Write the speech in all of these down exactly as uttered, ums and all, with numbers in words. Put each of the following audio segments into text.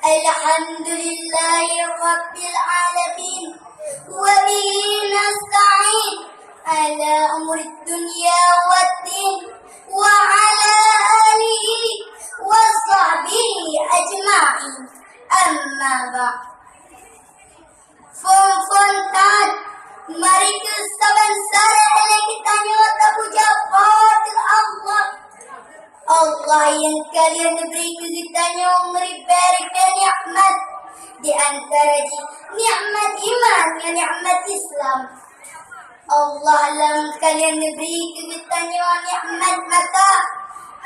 Alhamdulillahirabbil alamin. Wa bihi nasta'in ala umuri dunya waddin. Wa ala alihi wa sahbihi ajma'in. Amma ba'd. Phon-phon that, mari keu saban saréh lé geutanyoe tapuja Po teu Allah. Allah nyang ka lheueh neubri keu geutanyoe meuribèe-ribèe nikmat, di antara jih nikmat iman ngon nikmat Islam. Allah lom ka lheueh neubri keu geutanyoe nikmat mata.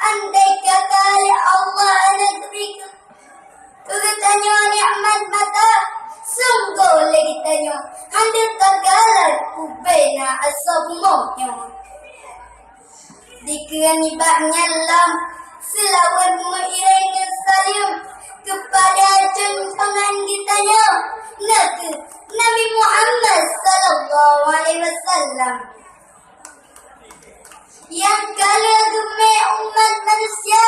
Andai kata lé Allah hana geubri keu Keu geutanyoe nikmat mata, sunggoh lé geutanyoe hana takalon ubena asoe bumoe nyoe. Dikeue nibak nyan lom, seulaweuet meuiréng ngon saleuem keupada junjungan geutanyoe, na kheueh Nabi Muhammad sallallahu alaihi wasallam. Nyang ka lheueh geumè umat manusia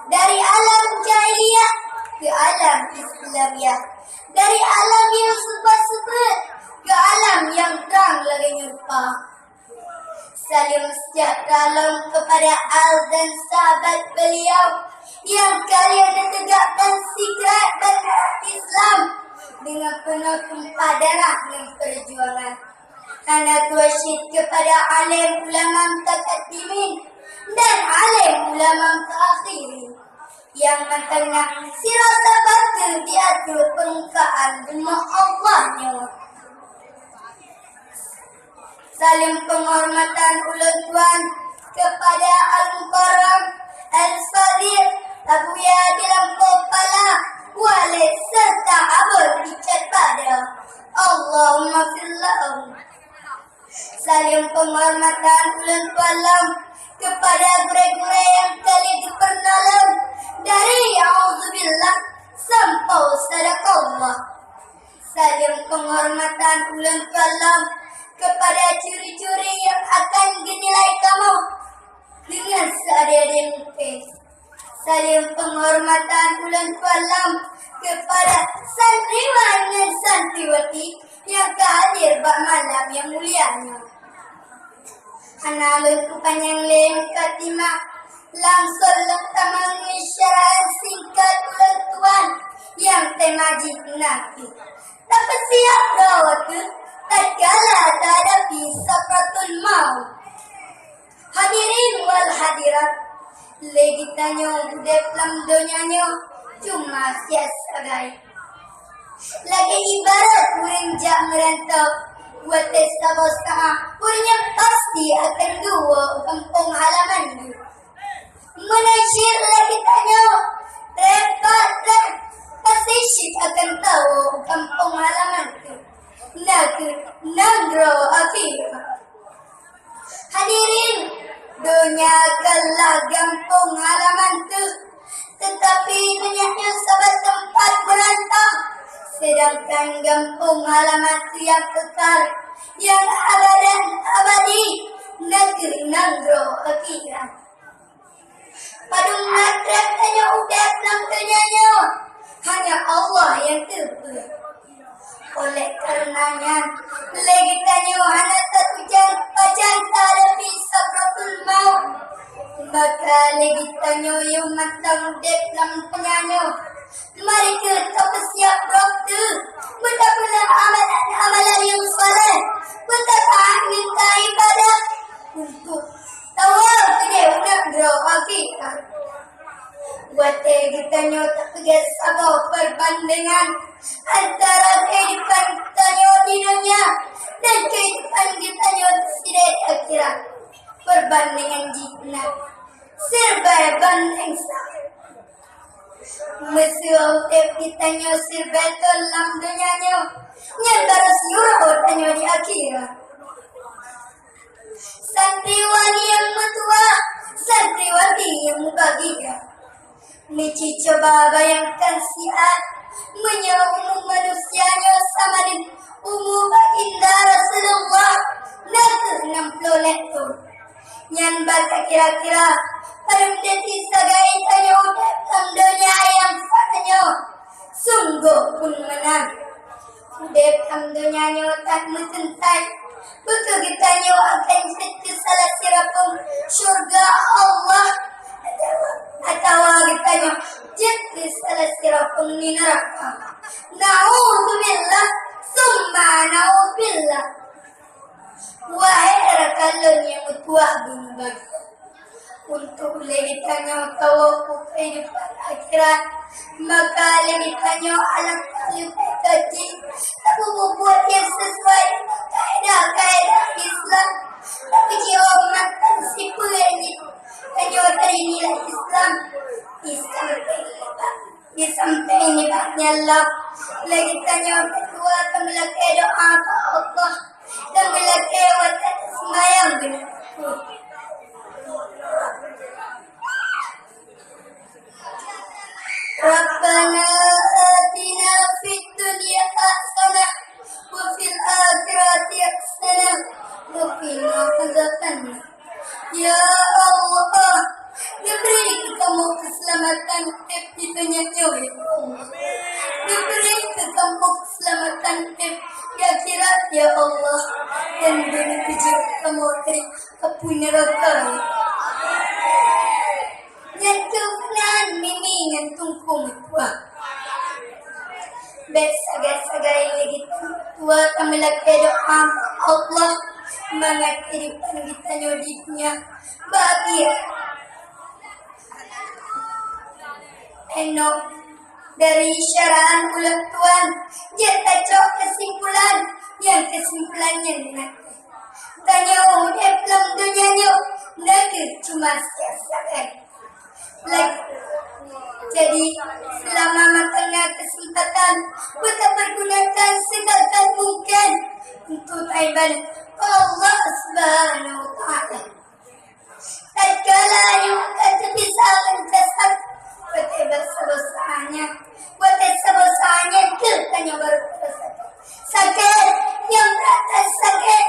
dari alam jahiliyah keu alam Islamiah, dari alam nyang seupôt-seupôt keu alam nyang trang lagèe nyoe rupa. Saleuem seujahteura lom keupada al dan sahabat beliau nyang ka lheueh neuteugakkan sikrat bansa Islam deungon peunoh tumpah darah ngon peujuangan. Hana tuwoe cit keupada além ulama mutakaddimin dan além ulama mutaakhirin nyang mantong na sirasa bateue di ateueh peurmukaan bumoe Allah nyoe. Saleuem peunghormatan ulôn tuan keupada Al-Mukarram Al-Fadil Abuya di Lampôh Pala, Waled, seureuta Abon Richard Bada. Allahumma fir lahum. Saleuem peunghormatan ulôn tuan lom keupada gurée-gurée nyang ka lheueh geupeureunoe lom dari A'udzubillah sampoe Sadaqallah. Saleuem peunghormatan ulôn tuan lom keupada juri-juri nyang akan geunilai kamoe deungon seuadé-adé mungken. Saleuem peunghormatan ulôn tuan lom keupada santriwan ngon santriwati nyang ka hadir bak malam nyang mulia nyoe. Hana lôn peupanyang lé mukadimah, langsong lôn tamong ngon syarah singkat ulôn tuan nyang tema jih na kheueh, tapeusiab droe teuh tatkala tahadapi sakratul maut. Hadirin wal hadirat, lé geutanyoe udeb lam donya nyoe cuma siat sagai. Lagée ibarat ureuëng jak meurantau, watée saboh saát ureuëng nyan pasti akan geuwoe u gampông halaman geuh. Meunan cit lagée tanyoe, treb pat treb pasti cit akan tawoe u gampông halaman geuh, na kheueh nanggroe akhirat. Hadirin, donya kallah gampông halaman teuh, teutapi donya nyoe saban teumpat meurantau, seudangkan gampông halaman teuh nyang keukal, nyang abadan abadi, na kheueh nanggroe akhirat. Padum na treb tanyoe udeb lam donya nyoe, hanya Allah nyang teupeue. Oleh kareuna nyan, lé geutanyoe hana tatujan pajan tahadapi sakratul maut. Maka lé geutanyoe yoh mantong udeb lam donya nyoe, mari kheueh tapeusiab droe teuh, beutapeugah amalan-amalan nyang saleh, beutataát ngon taibadah, untuk tawoe keudeh u nanggroe akhirat. Watée geutanyoe tapeugét saboh peurbandengan antara keuhidupan geutanyoe di donya dan keuhidupan geutanyoe sideh di akhirat, peurbandengan jih na siribée bandeng sa. Meuseuti udeb geutanyoe siribée thon lam donya nyoe, nyan barô siuroe tanyoe di akhirat. Santriwan nyang meutuwah, santriwati nyang mubahgia. Neuci cuba bayangkan siat, meunyoe umu manusia nyoe sama deungon umu Baginda Rasulullah, na kheueh nam ploh lhée thon. Nyan bak kira-kira, padum teuma sagai tanyoe udeb lam donya nyang fana nyoe. Pun meunan. Udeb lam donya nyoe tan meuteuntai. Beutôi geutanyoe akan jeuet keu salah sirapong syurga Allah, atawa geutanyoe jeuet keu salah sirapong neuraka. Naudzubillah, summa naudzubillah. Wahai rakan lôn nyang meutuwah beubagia, untuk lé geutanyoe tawoe u keuhidupan akhirat, maka lé geutanyoe alangkah leubeh gaki tapeubuet nyang sesuai dengan kaedah-kaedah Islam, tapeujiôh mantong sipeue nyang tanyoe tari nilai Islam. Islam Di sampéng nibak nyan lom, lé geutanyoe keudua tameulakée doa bak Allah, tameulakée watée taseumayang. Rabbana atina fid dunya hasanah wa fil akhirati hasanah wa qina adzabannar. Ya Allah, neubri keu kamoe keuseulamatan udeb di donya nyoe, ya Allah. Neubri keu kamoe keuseulamatan udeb di akhirat, ya Allah. Dan beuneuk peujeuet kamoe dari apui neuraka, ya Allah. Nyan keuh nan mimi ngon teungku meutuah. Bék sagai-sagai lé geutanyoe tameulakée doa bak Allah mangat keuhidupan geutanyoe di donya bahagia. Enok dari syarahan ulôn tuan, jeuet tacok keusimpulan, nyang keusimpulan nyan na, tanyoe udeb lam donya nyoe na kheueh cuma siat sagai. Lagi. Jadi, selama mantong na kesempatan, beuta pergunakan segagal mungkin untuk taibadah Allah Subhanahu wa Taala. Tatkala nyoe ka teupisa ngon jasad, watée basa-basanya, watée sabasanya keu tanyoe baru terasa sakét, nyang rata sakét,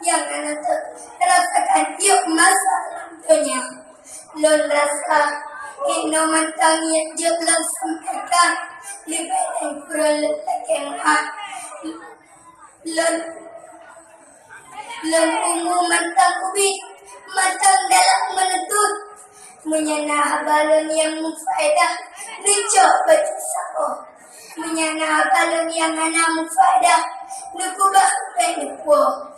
nyang hana teu-, terasakan yôh masa donya. Lôn rasa, inoe mantong nyang jeuet lôn sampaikan, leubeh dan kurang lôn lakée meu'ah. Lôn, lôn umu mantong ubit, mantong dalam meuneutut. Meunyoe na haba lôn nyang mufaedah, neucok bacut saboh. Meunyoe na haba lôn nyang hana mufaedah, neukeubah péng neupuwoe.